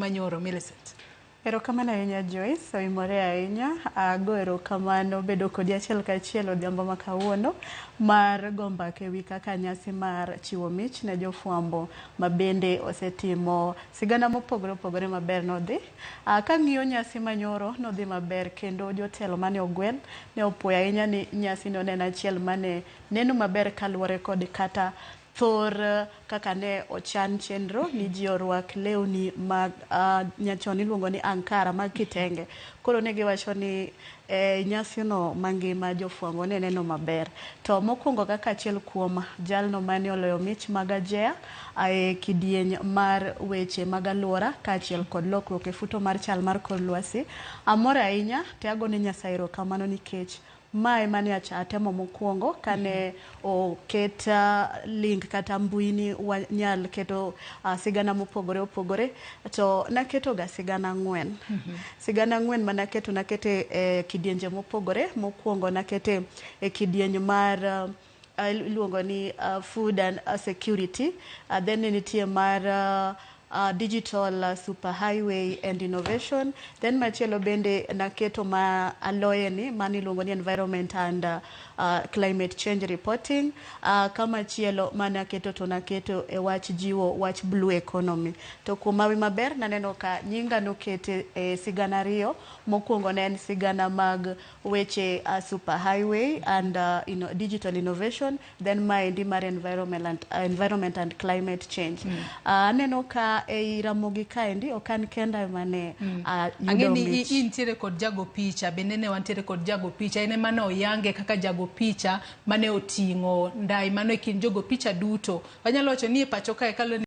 Manyoro Millicent. Erokamano ahinya Joyce, oimore ahinya. Ago erokamano bedo kodi achiel kachiel odhiambo ma kawuono mar go mbaka ewi kaka nyasi mar chiwo mich ne jofwambo ma bende osetimo sigana mopogore opogore maber nodhi. Kang'iyo nyasi manyoro nodhi maber kendo jotelo mane ogwel ne opuoyo ahinya ni nyasi no ne en achiel mane neno maber kaluwore kod kata thor kaka ne ochan chenro ni ji orwak lewni mag nyachon iluongo ni ankara mag kitenge. Koro ne giwacho ni e nyasino mangima jofwambo ne neno maber. To mokwongo kaka achiel kuom jalno mane oloyo mich mag Ajea e kidieny mar weche mag aluora kaachiel kod lokruok e futo mar chal mar kor lwasi, amor ahinya to agone Nyasaye erokamano nikech Ma ema ne atemo mokwongo kane oket link kata mbui ni wanyal keto sigana mopogore opogore to naketo ga sigana ang'wen. Sigana ang'wen ma naketo naketo e kidienje mopogore. Mokwongo nakete e kidieny mar iluongo ni food and security, then ne nitie mar digital super highway and innovation, then machielo bende naketo ma aloye ni mano iluongo ni environment and climate change reporting, kamachielo manaketo to naketo e wach jiwo wach blue economy. To kuom hawi maber naneno ka nyinga nokete e sigana ariyo. Mokwongo ne en sigana mag weche super highway and digital innovation, then maendi mar environment and climate change. Aneno ka ei Ramogi kaendi ok an kenda mane yudo Ang'e ni mich. Intiere kod jago picha bende ne wantiere kod jago picha en ema ne oyange kaka jago picha mane oting'o ndai mano e kind jogo picha duto wanyalo wacho ni e pacho kae kaluwore.